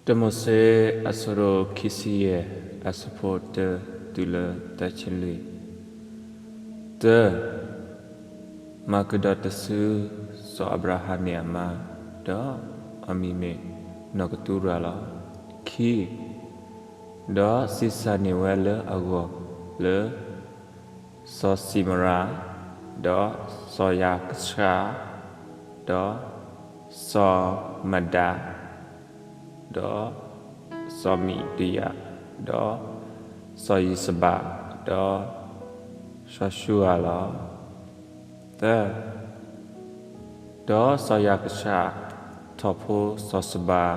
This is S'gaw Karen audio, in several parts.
တၢမိၤၡ့ အဆၢဒိၣ်ခံဆံယဲၢ် အဆၢဖိတၢတုၤလၢသၢဆံလွံၢ်. တၢ, မၤကဒီးတစု စီၤအၤဘြၤဟၣ်န့ၣ်အမါ, ဒီးအမံၤမ့ၢ်နီၢ်ကတူၤရၤလီၤ. ခံ, ဒီးစံးစၢ်န့ၢ်ဝဲလၢအဂီၢ်လၢ စီၤၡံမရၤ, ဒီးစီၤယၤကဆၣ်, ဒီးစီၤမဒၤ, ဒီးစီၤမံးဒယၣ်, ဒီးစီၤယံးစဘး, ဒီးစီၤၡူဂၤလီၤ. သၢ, ဒီးစီၤယၤကဆၣ်ထီၣ်ဖိစီၤၡဘၤ,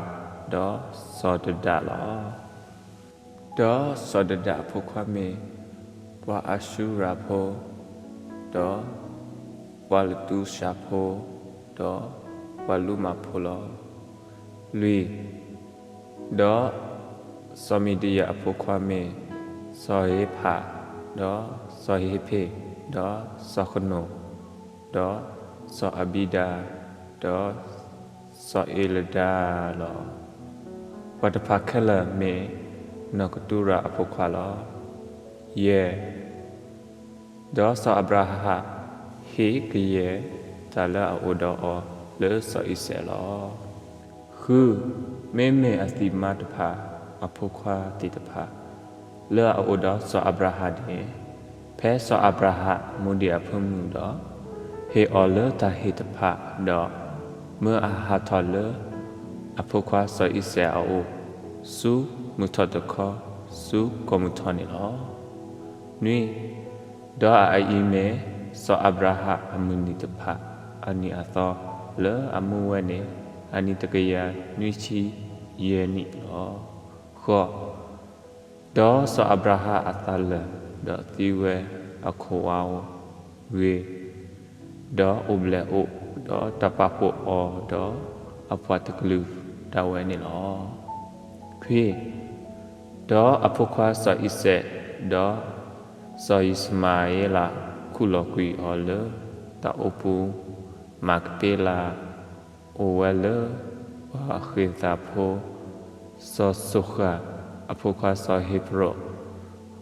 ဒီးစီၤဒဒၣ်လီၤ. ဒီးစီၤဒဒၣ်အဖိခွါမ့ၢ် ပှၤအၤၡူရၤဖိ, ဒီးပှၤလတူၡၤဖိ, ဒီးပှၤလူမးဖိလီၤ. လွံၢ်, ဒီးစီၤမံးဒယၣ်အဖိခွါမ့ၢ် စီၤဧ့ဖၣ်, ဒီးစီၤဧ့ဖ့ၣ်, ဒီးစီၤဃနိၣ်, ဒီးစီၤအဘံဒၤ, ဒီးစီၤအ့လဒၤလီၤ. ပှၤတဖၣ်ခဲလၢာ်မ့ၢ်နီၢ်ကတူၤရၤအဖိခွါလီၤ. ယဲၢ်, ဒီးစီၤအၤဘြၤဟၣ်ဟ့ၣ်ကယဲၢ်တၢ်လၢအအိၣ်ဒီးအီၤလၢစီၤအံၤစဲးလီၤ. ဃု, မ့မ့ၢ်အသံၣ်မါတဖၣ်အဖိခွါသ့ၣ်တဖၣ် လၢအအိၣ်ဒီးစီၤအၤဘြၤဟၣ်န့ၣ်, ဖဲစီၤအၤဘြၤဟၣ်မူဒံးအဖၢမုၢ်ဒီး ဟ့ၣ်အီၤလၢတၢ်ဟ့ၣ်တဖၣ်ဒီး မၢအဟးထီၣ်လၢအဖိခွါစီၤအံၤစဲးအအိၣ် ဆူမုၢ်ထီၣ်တခီ ဆူကိးမုၢ်ထီၣ်န့ၣ်လီၤ. နွံ, ဒီးအအံၤမ့ၢ်စီၤအၤဘြၤဟၣ်အမုၢ်နံၤတဖၣ်အနံၣ်အသီ လၢအမူဝဲန့ၣ် အနံၣ်တကယၤနွံဆံယဲၢ်နံၣ်လီၤ. ဃိး, ဒီးစီၤအၤဘြၤဟၣ်အသးလၢာ် ဒီးသံဝဲအခိၣ်အဝါဂ့ၤ, ဒီးအိၣ်ဘျဲၣ်အိၣ်, ဒီးတၢ်ပာ်ဖှိၣ်အီၤဒီးအပှၤတကလုာ်ဒၣ်ဝဲန့ၣ်လီၤ. ခွံ, ဒီးအဖိခွါစီၤအံၤစဲး, ဒီးစီၤယံးၡမၤဧ့လး ခူၣ်လီၤကွံာ်အီၤလၢတၢ်အိၣ်ပူၤ မၤကပ့လး, အိၣ်ဝဲလၢပှၤဃ့ၢ်သးဖိ စီၤစိၤဃၣ်အဖိခွါစီၤဟ့းဘြိၣ်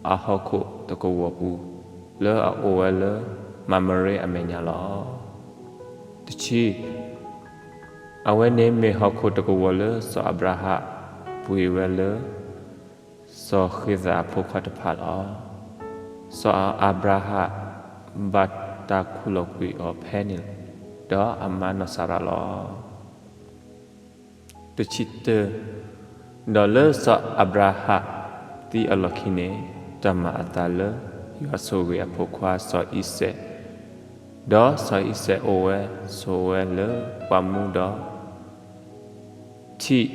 အဟီၣ်ခိၣ်တကဝီၤပူၤ လၢအအိၣ်ဝဲလၢမၤမရ့အမဲာ်ညါလီၤ. တဆံ, အဝဲန့ၣ်မ့ၢ်ဟီၣ်ခိၣ်တကဝီၤလၢစီၤအၤဘြၤဟၣ်ပှ့ၤဝဲလၢ စီၤဃ့ၢ်သးအဖိခွါတဖၣ်လီၤ. စီၤအၤဘြၤဟၣ်ဘၣ်တၢ်ခူၣ်လီၤကွံာ်အီၤဖဲန့ၣ် ဒီးအမါနီၢ်စၤရၤလီၤ. တဆံတၢ, ဒီးလၢစီၤအၤဘြၤဟၣ်သံအလီၢ်ခံန့ၣ်, တၢ်မၤအသးလၢယွၤဆိၣ်ဂ့ၤအဖိခွါစီၤအံၤစဲး, ဒီးစီၤအံၤစဲးအိၣ်ဝဲဆိးဝဲလၢပှၢ်မူဒီး ထံၣ်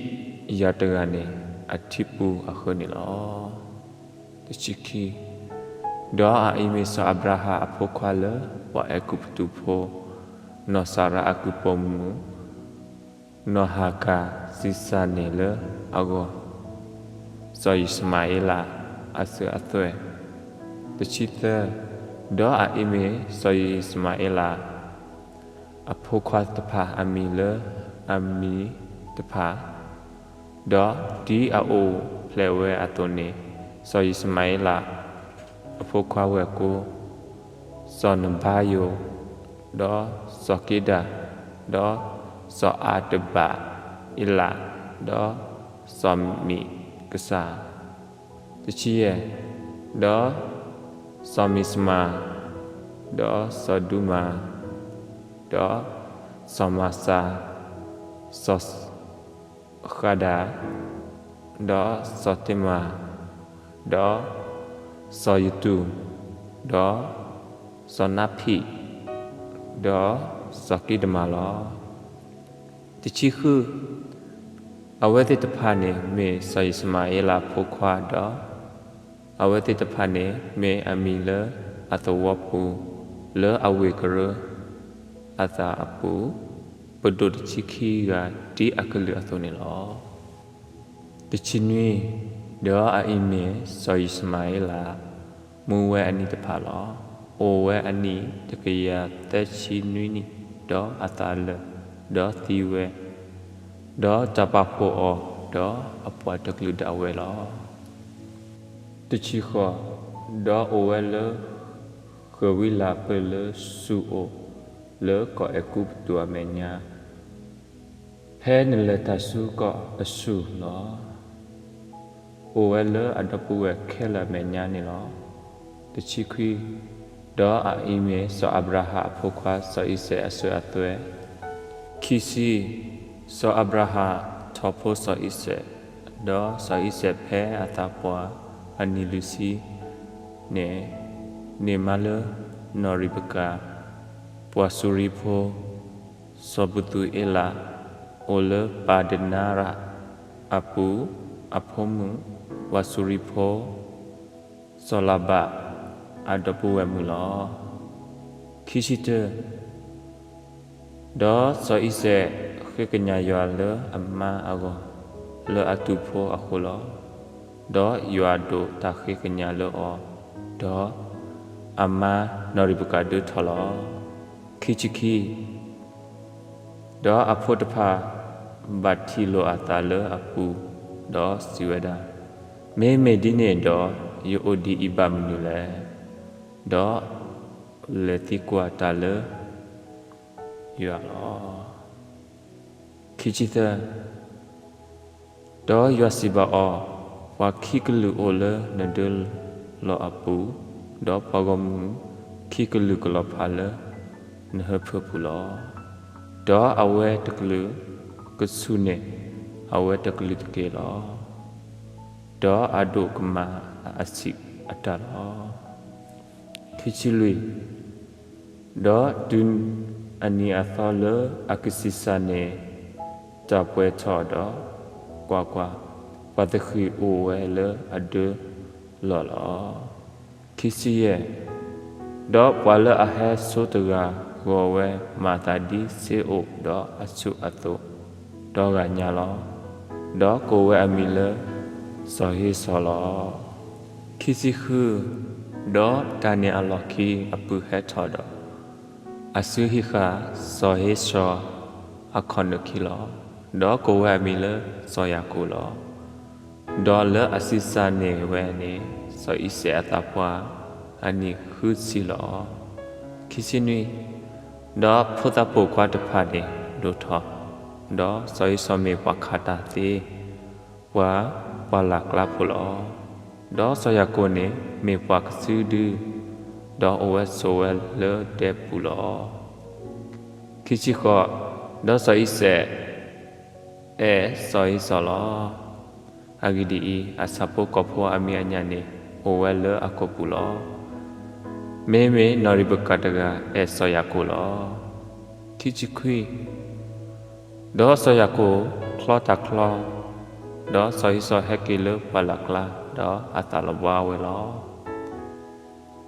ယၤတဂၤန့ၣ်အထံပူၤအဃၢၤန့ၣ်လီၤ. တဆံခံ, ဒီးအအံၤမ့ၢ်စီၤအၤဘြၤဟၣ်အဖိခွါလၢပှၤအဲၤကူပတူးဖိ နီၢ်စၤရၤအကုၢ်ပိာ်မုၣ် နီၢ်ဟၤကၤ စံးစၢ်န့ၢ်လၢအဂီၢ် စီၤယံးၡမၤအ့လးအစၢၤအသွဲၣ်. တဆံသၢ, ဒီးအအံၤမ့ၢ်စီၤယံးၡမၤအ့လး အဖိခွါတဖၣ်အမံၤလၢအမံၤတဖၣ်, ဒီးဒ်အအိၣ်ဖျဲၣ်ဝဲအသိးန့ၣ်, စီၤယံးၡမၤအ့လး အဖိခွါဝဲၢ်ကိ, စီၤနဘၤယိၣ်, ဒီးစီၤက့ဒၤ, ဒီးစီၤအၤတဘးအ့လး, ဒီးစီၤမံးကစၢ်. တဆံယဲၢ်, ဒီးစီၤမံးစမၤ, ဒီးစီၤဒူမၤ, ဒီးစီၤမၤစၤ, စီၤဃၤဒၤ, ဒီးစီၤတ့မၤ, ဒီးစီၤယတူၢ်, ဒီးစီၤနါဖံး, ဒီးစီၤက့ဒမၤလီၤ. တဆံဃု, အဝဲသ့ၣ်တဖၣ်န့ၣ်မ့ၢ်စီၤယံးၡမၤအ့လးအဖိခွါဒီး အဝဲသ့ၣ်တဖၣ်န့ၣ်မ့ၢ်အမံၤလၢအသဝီပူၤ လၢအဝ့ၢ်ကရၢအသးအပူၤ ပဒိၣ်တဆံခံဂၤဒ်အကလုာ်အသိးန့ၣ်လီၤ. တဆံနွံ, ဒီးအအံၤမ့ၢ်စီၤယံးၡမၤအ့လး မူဝဲအနံၣ်တဖၣ်လီၤ. အိၣ်ဝဲအနံၣ်တကယၤသၢဆံနွံနံၣ်, ဒီးအသးလၢာ်, ဒီးသံဝဲ, ဒီးတၢ်ပာ်ဖှိၣ်အီၤ ဒီးအပှၤတကလုာ်ဒၣ်ဝဲလီၤ. တဆံဃိး, ဒီးအိၣ်ဝဲလၢ ဃၢၤဝံလၤပၢၢ်လၢစူၢ်အိၣ်လၢကီၢ်အဲၤကူပတူးအမဲာ်ညါ ဖဲနလဲၤတၢ်ဆူကီၢ်အၡူၢ်လီၤ. အိၣ်ဝဲလၢအဒီပုၢ်ဝဲၢ်ခဲလၢာ်အမဲာ်ညါန့ၣ်လီၤ. တဆံခွံ, ဒီးအအံၤမ့ၢ်စီၤအၤဘြၤဟၣ်အဖိခွါစီၤအံၤစဲးအစၢၤအသွဲၣ်. ခံဆံ, စီၤအၤဘြၤဟၣ်ထီၣ်ဖိစီၤအံၤစဲး, ဒီးစီၤအံၤစဲးဖဲအသးပှၢ်အနံၣ်လွံၢ်ဆံန့ၣ်, န့ၢ်မါလၢနီၢ်ရံးဘကၤ, ပှၤစူၤရံဖိ စီၤပသူအ့လး, အိၣ်လၢပၤဒနရၣ်အပူၤ, အဖိမုၣ်, ပှၤစူၤရံဖိ စီၤလၤဘၣ်အဒီပုၢ်ဝဲၢ်မုၣ်လီၤ. ခံဆံတၢ, ဒီးစီၤအံၤစဲးဃ့ကညးယွၤလၢအမါအဂီၢ် လၢအတူၢ်ဖိအဃိလီၤ. ဒီးယွၤဒိးတၢ်ဃ့ကညးလၢအီၤ, ဒီးအမါနီၢ်ရံးဘကၤဒၢထီၣ်လီၤ. ခံဆံခံ, ဒီးအဖိတဖၣ်ဘၣ်ထံၣ်လိာ်အသးလၢအပူၤ, ဒီးစံးဝဲဒၣ်, မ့မ့ၢ်ဒ်န့ၣ်ဒီး ယအိၣ်ဒ်အံၤဘၣ်မနုၤလဲၣ်. ဒီးလဲၤသံကွၢ်တၢ်လၢယွၤလီၤ. ခံဆံသၢ, ဒီးယွၤစံးဘၣ်အီၤ, ပှၤခံကလုာ်အိၣ်လၢနဒၢလီၢ်အပူၤ, ဒီးပှၤဂီၢ်မုၢ်ခံကလုာ်ကလီၤဖးလၢနဟၢဖၢပူၤလီၤ. ဒီးအဝဲတကလုာ်ကဆူၣ်န့ၢ်အဝဲတကလုာ်တက့ၢ်လီၤ. ဒီးအဒိၣ်ကမၣ်အဆံးအတၢ်လီၤ. ခံဆံလွံၢ်, ဒီးတုၤအနံၤအသီလၢအကဆံးစၢ်န့ၢ်တၢ်ပှဲၤထီၣ်ဒီး, ကွၢ်ကွၢ်, ပှၤသဃံးအိၣ်ဝဲလၢအဒၢလီၢ်လီၤ. ခံဆံယဲၢ်, ဒီးပှၤလၢအဟဲဆိတဂၤဂီၤဝဲမၤသးဒ်စ့အိၣ်ဒီးအဆူၣ်အသိးဒီဂၤညါလီၤ. ဒီးကိးဝဲအမံၤလၢစီၤဧ့စီၤလီၤ. ခံဆံဃု, ဒီးတၢ်န့ၣ်အလီၢ်ခံအပုၢ်ဟဲထီၣ်ဒီး, အစုဟံးဃာ်စီၤဧ့စီၤအခီၣ်နုာ်ခံလီၤ. ဒီးကိးဝဲအမံၤလၢစီၤယၤကိာ်လီၤ. ဒီးလၢအဆံးစၢ်န့ၢ်ဝဲန့ၣ် စီၤအံၤစဲးအသးပှၢ်အနံၣ်ဃုဆံလီၤ. ခံဆံနွံ, ဒီးဖိသၣ်ပိာ်ခွါတဖၣ်န့ၣ်ဒိၣ်ထီၣ်, ဒီးစီၤဧ့စီၤမ့ၢ်ပှၤခးတၢ်သ့, ပှၤပှၢ်လၢ်ကျါဖိလီၤ. ဒီးစီၤယၤကိာ်န့ၣ်မ့ၢ်ပှၤကစုဒု, ဒီးအိၣ်ဝဲဆိးဝဲလၢဒဲပူၤလီၤ. ခံဆံဃိး, ဒီးစီၤအံၤစဲးအဲၣ်စီၤဧ့စီၤလီၤ. အဂ့ၢ်ဒ်အံၤ, အဆၣ်ဖိကီၢ်ဖိအမံၤအညၣ်န့ၣ် အိၣ်ဝဲလၢအကိာ်ပူၤလီၤ. မ့မ့ၢ်နီၢ်ရံးဘကၤတဂၤအဲၣ်စီၤယၤကိာ်လီၤ. ခံဆံခွံ, ဒီးစီၤယၤကိာ်ချီတၢ်ချီ, ဒီးစီၤဧ့စီၤဟဲက့ၤလၢပှၢ်လၢ်ကျါ, ဒီးအသးလီၤဘှါဝဲလီၤ.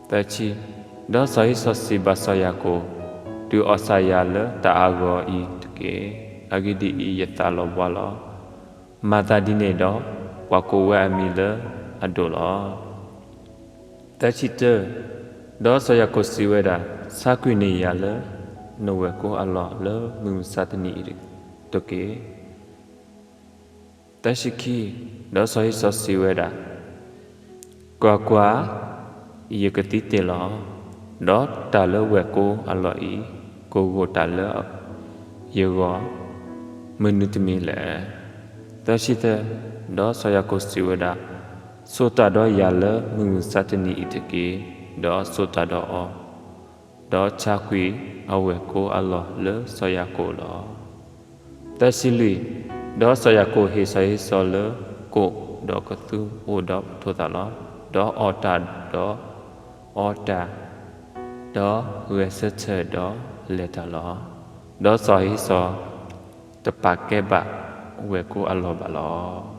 သၢဆံ, ဒီးစီၤဧ့စီၤစံးဘၣ်စီၤယၤကိာ်, ဒုးအီၣ်ဆၣ်ယၤလၢတၢ်အဂီၢ်အံၤတက့ၢ်. အဂ့ၢ်ဒ်အံၤ, ယသးလီၤဘှါလီၤ. မၤသးဒ်န့ၣ်ဒီး, ပှၤကိးဝဲအမံၤလၢအဒိၣ်လီၤ. သၢဆံတၢ, ဒီးစီၤယၤကိာ်စံးဝဲဒၣ်, ဆါကွံာ်န့ၢ်ယၤလၢနဝဲၢ်ကိအလီၢ်လၢမုၢ်မဆါတနံၤအံၤတက့ၢ်. သၢဆံခံ, ဒီးစီၤဧ့စီၤစံးဝဲဒၣ်, ကွၢ်ကွၢ်, ယကသံတ့ၢ်လီၤ. ဒီးတၢ်လၢဝဲၢ်ကိအလီၢ်အံၤ ကဂီၤတၢ်လၢယဂီၢ်မနုၤတမံၤလဲၣ်. သၢဆံသၢ, ဒီးစီၤယၤကိာ်စံးဝဲဒၣ်, ဆိၣ်တၢ်ဒီးယၤလၢမုၢ်မဆါတနံၤအံၤတက့ၢ်. ဒီးဆိၣ်တၢ်ဒီးအီၤ, ဒီးဆါကွံာ်အဝဲၢ်ကိအလီၢ်လၢစီၤယၤကိာ်လီၤ. သၢဆံလွံၢ်, ဒီးစီၤယၤကိာ်ဟ့ၣ်စီၤဧ့စီၤလၢကိၣ်ဒီးကသူအိၣ်ဒီးထိၣ်သၣ်လီၤ. ဒီးအီၣ်တၢ်ဒီးအီတၢ်, ဒီးဂဲၤဆၢထၢၣ်ဒီးလဲၤတၢ်လီၤ. ဒီးစီၤဧ့စီၤတပာ်ကဲဘၣ်ဝဲၢ်ကိအလီၢ်ဘၣ်လီၤ.